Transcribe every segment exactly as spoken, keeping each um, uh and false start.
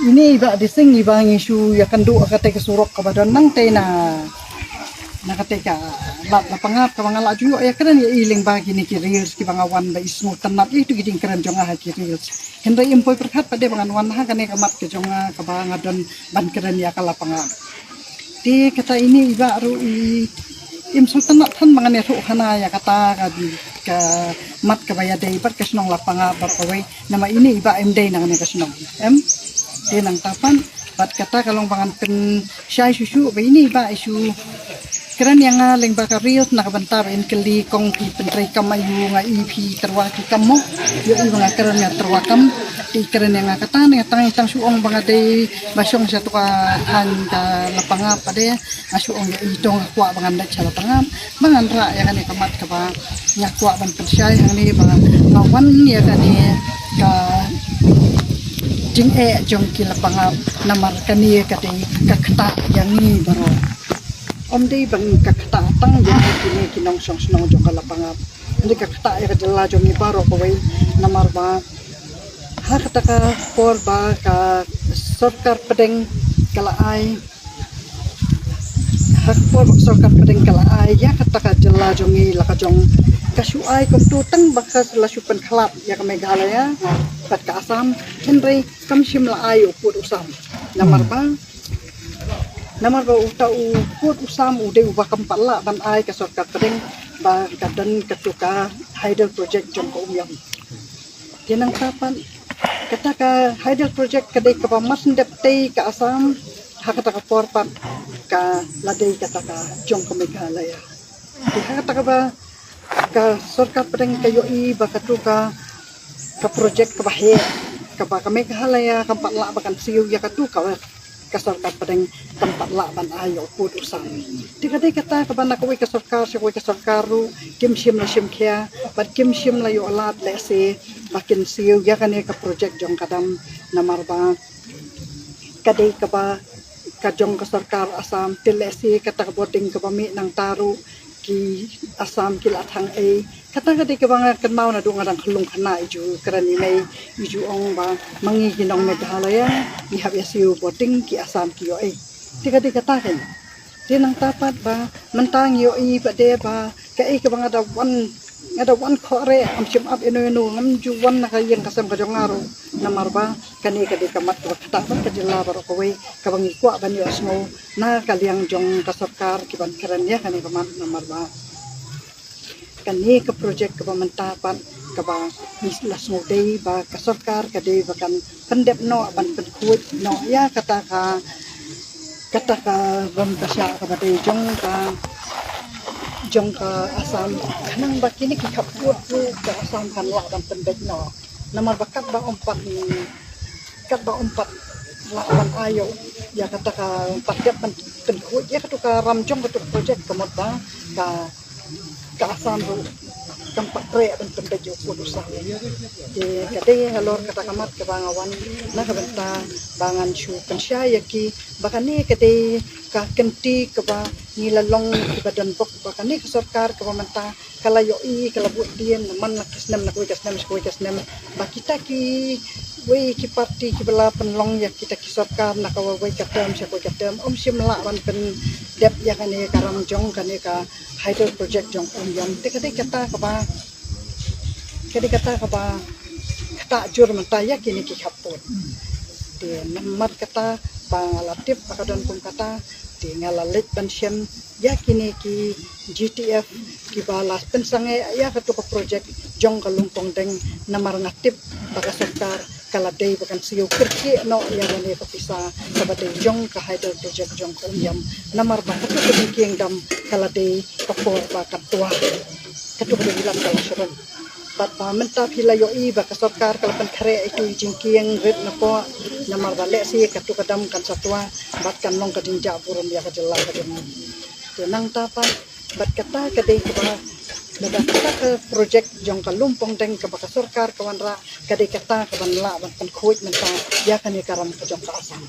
Ine i Bah Dising, i ba ngi shu ïa kynduh ha kata ka surok kaba don nangta na, na kata ka lad Lapangap, kaba nga la ju ïoh ïa kren ïa i lyngba kine ki reels kiba nga wan ba i sngewtynnat ïa itu ki jingkren jong nga ha ki reels. Hynrei im poi pyrkhat pat de ba ngan wan ha kane ka mat ka jong nga kaba nga don ban kren ïa ka Lapangap. Te kata ine i Bah ruh i im sngewtynnat than ba ngan ïathuh hana ïa kata ka, ka mat kaba ïadei bad ka shnong Lapangap baroh kawei. Namar ine i Bah im dei na kane ka shnong, em? Te nangta pat, bad kata ka long ba ngan pynshai shuh shuh ba ine i Bah i shu kren ïa nga lyngba ka reels na ka bynta ba in kylli kong phi pyntreikam aïu, nga i phi tyrwa ki kam mo. Ïohi ba nga kren nga tyrwa kam. Te i kren ïa nga kata ne tang, tang shu ong ba nga dei ba shong sha tu ka thaiñ ka Lapangap pat de. Nga shu ong ïa i to nga kwah ba ngan leit sha Lapangap ba ngan rah ïa kane ka mat kaba nga kwah ban pynshai hangne ba nga wan ïa kane ka jingeh jong ki Lapangap. Namar kane ka dei ka ktah ïa ngi baroh. Ym dei ba ngi ka ktah tang ïa kine ki nongshong shnong jong ka Lapangap, hynrei ka ktah ïa ka jylla jong ngi baroh kawei. Namar ba ha kata ka por ba ka sorkar pdeng ka la ai, ha ka por ba ka sorkar pdeng ka la ai ïa kata ka jylla jong ngi la ka jong, ka shu ai kumtu tang ba ka la shu pynkhlad ïa ka Meghalaya bad ka Assam, hynrei kam shym la ai u pud u sam. Namar ba, namar ba uta u pud u sam u dei uba kam pat lah ban ai ka sorkar pdeng ba ka don katu ka hydel project jong ka Umiam. Te nangta pat kata ka hydel project ka dei kaba mat sngewdep tei ka Assam, ha kata ka por pat ka la dei kata ka jong ka Meghalaya. Te ha kata kaba ka sorkar pdeng ka ïohi ba katu ka, ka project kaba heh, kaba ka Meghalaya kam pat lah ba kan siew ïa katu ka, ka sorkar pdeng kam pat lah ban ai ïa u pud u sam. Te ka dei kata kaba na kawei ka sorkar sha kawei ka sorkar ruh kim shym la shim khia bad kim shim la ïoh lad lehse ba kin siew ïa kane ka project jong ka dam. Namar ba ka dei kaba ka jong ka sorkar Assam, te lehse kata ka bording kaba mih nangta ruh ki Assam ki la thang ei. Kata ka dei kaba nga kynmaw naduh nga dang khlung khynnah, i ju kren i mei, i ju ong ba ma ngi ki nong Meghalaya ngi hap ïa siew bording, ki Assam ki ïoh ei. Te ka dei kata kein. Te nangta pat ba mynta ngi ïohi pat de ba kaei kaba nga da wan, nga da wan khohreh, ngam shym ap ïano ïano, ngam ju wan na ka ïing ka sem ka jong nga ruh. Namar ba kane ka dei ka mat kaba ktah bad ka jylla baroh kawei kaba ngi kwah ban ïohsngew na ka liang jong ka sorkar ki ban kren ïa kane ka mat. Namar ba kane ka project kaba mynta pat kaba ngi la sngewdei ba ka sorkar ka dei ba kan pyndep noh, ban pynkhuid noh ïa kata ka, kata ka bym ka shah kaba dei jong ka, jong ka Assam. Khnang ba kine ki khappud ruh ka Assam kan lah ban pynbeit noh. Namar ba katba ym pat, katba ym pat lah ban ai ïa kata ka, ym pat dep ban pynkhuid ïa katu ka ram jong katu ka project, ka mut ba ka, ka Assam ruh kam pat treh ban pynbeit ïa u pud u sam. Te ka dei halor kata ka mat kaba nga wan na ka bynta ba ngan shu pynshai ïa ki ba kane ka dei ka kynti kaba ngi la long kiba don bok, ba kane ka sorkar kaba mynta ka la ïohi, ka la bud dien na man la ki snem, na kawei ka snem sha kawei ka snem, ba kita kiwei ki party kiba la pynlong ïa kita ki sorkar na kawei ka term sha kawei ka term ym shym lah ban pyndep ïa kane ka ram jong kane ka hydel project jong Umiam. Te ka dei kata kaba, ka dei kata kaba ktah jur mynta ïa kine ki khappud. Te namar kata ba nga la tip ba ka don kum kata, te nga la leit ban shem ïa kine ki G T F kiba la pynsangeh ïa katu ka project jong ka Lumpong Deng, namar nga tip ba ka sorkar ka la dei ba kan siew kyrkieh noh ïa kane ka pisa kaba dei jong ka hydel project jong ka Umiam, namar ba katu ka jingkieng dam ka la dei ka por ba kan twa. Katu ka dei ïa la ka la syrem. Bad ba mynta phi la ïohi ba ka sorkar ka la pynkhreh ïa ki jingkieng rit na poh, namar ba lehse katu ka dam kan sa twa bad kan long ka jingjah burom ïa ka jylla ka jong ngi. Te nangta pat, bad kata ka dei kaba, lada kata ka project jong ka Lumpong Deng kaba ka sorkar ka wanrah, ka dei kata kaban lah ban pynkhuid mynta ïa kane ka ram ka jong ka Assam.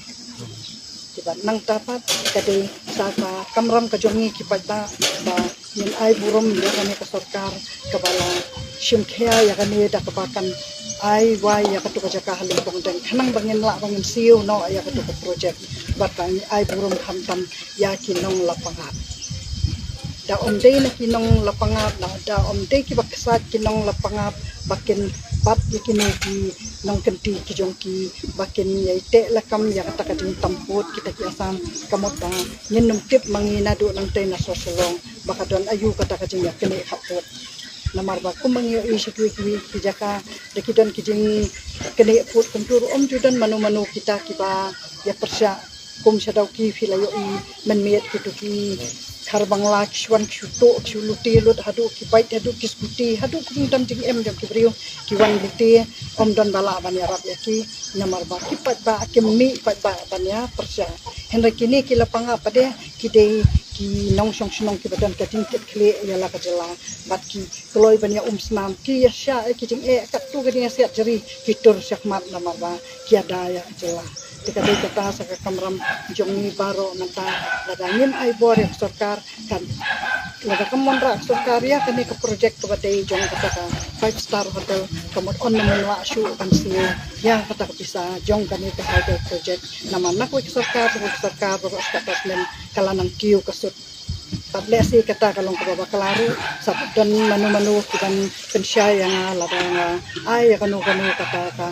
Te bad nangta pat ka dei sa ka kamram ka jong ngi ki paidbah ba ngin ai burom ïa kane ka sorkar kaba la shim khia ïa kane da kaba kan ai wai ïa katu ka jaka ha Lyngpongdeng khnang ba ngin lah ba ngin siew noh ïa katu ka project bad ba ngin ai burom khamtam ïa ki nong Lapangap. Da ym dei na ki nong Lapangap, da ym dei kiba ksaid ki nong Lapangap ba kin bat ïa kine ki nongkynti ki jong ki ba kin ïai teh lakam ïa kata ka jingtampud kita ki Assam. Ka mut ba ngin ym tip ma ngi naduh nangtei na Sohshlong ba ka don aïu kata ka jingïaknieh khappud. Namar ba kum ma ngi ïohi sha kiwei kiwei ki jaka da ki don ki jingknieh pud kumtu ruh ym ju don mano mano kita kiba ïa pyrshah kum sha Dawki phi la ïohi mynmiet kitu ki Khar Bangla ki shu wan ki shu tuh ki shu lute lut haduh ki bike haduh ki scooty haduh ki jingdon jingem jong ki briew ki wan lute. Ym don ba lah ban ïarap ïa ki namar ba ki paidbah kim mih paidbah ban ïa pyrshah. Hynrei kine ki Lapangap pat de ki dei ki nongshong shnong kiba don ka jingkitkhlieh ïa la ka jylla bad ki kloi ban ïa um snam ki ïa shah ïa ki jingeh katto ka jingïasiat jri ki tur shakhmat namar ba ki ïada ïa ka jylla. Te ka dei kata sa ka kamram jong ngi baroh mynta lada ngim ai bor ïa ka sorkar kan lada kam wanrah ka sorkar ïa kane ka project kaba dei jong kata ka five star hotel ka mut yn ym lah shuh ban siew ïa kata ka pisa jong kane ka hotel project. Namar na kawei ka sorkar kawei ka sorkar baroh shi katta snem ka la nang kiew ka sut. Bad lehse kata ka long kaba bakla ruh sa don mano mano kiban pynshai ïa nga lada nga ai ïa kano kano kata ka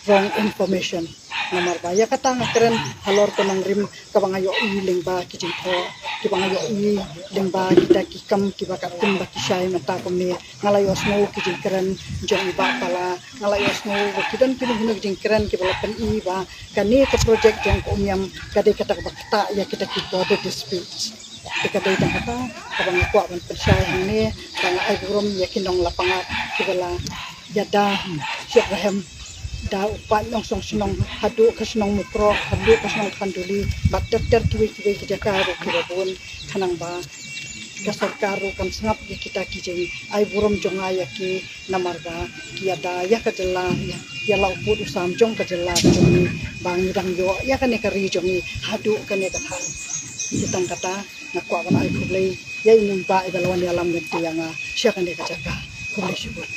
wrong information. Namar ba ïa kata nga kren halor ka nongrim kaba nga ïohi lyngba ki jingthoh kiba nga ïohi lyngba kita ki kam kiba katkum ba ki shai mynta kumne. Nga la ïohsngew ki jingkren jong i Bah Pala, nga la ïohsngew ba ki don kino kino ki jingkren kiba la pyni ba kane ka project jong ka Umiam ka dei kata kaba ktah ïa kita ki border disputes. Te ka dei tang kata kaba nga kwah ban pynshai hangne ba nga ai burom ïa ki nong Lapangap kiba la ïada shitrhem da u paid nongshong shnong haduh ka shnong Mukroh haduh ka shnong Khanduli bad ter ter kiwei kiwei ki jaka ruh kiba bun khnang ba ka sorkar ruh kan sngap ïa kita ki jingai burom jong nga ïa ki namar ba ki ïada ïa ka jylla ïa, ïa la u pud u sam jong ka jylla ka jong ngi ba ngi dang ïoh ïa kane ka ri jong ngi haduh kane ka thaiñ. Te tang kata nga kwah ban ai khublei ïa i nongba iba la wan ïalam lynti ïa nga sha kane ka jaka. Khublei shibun.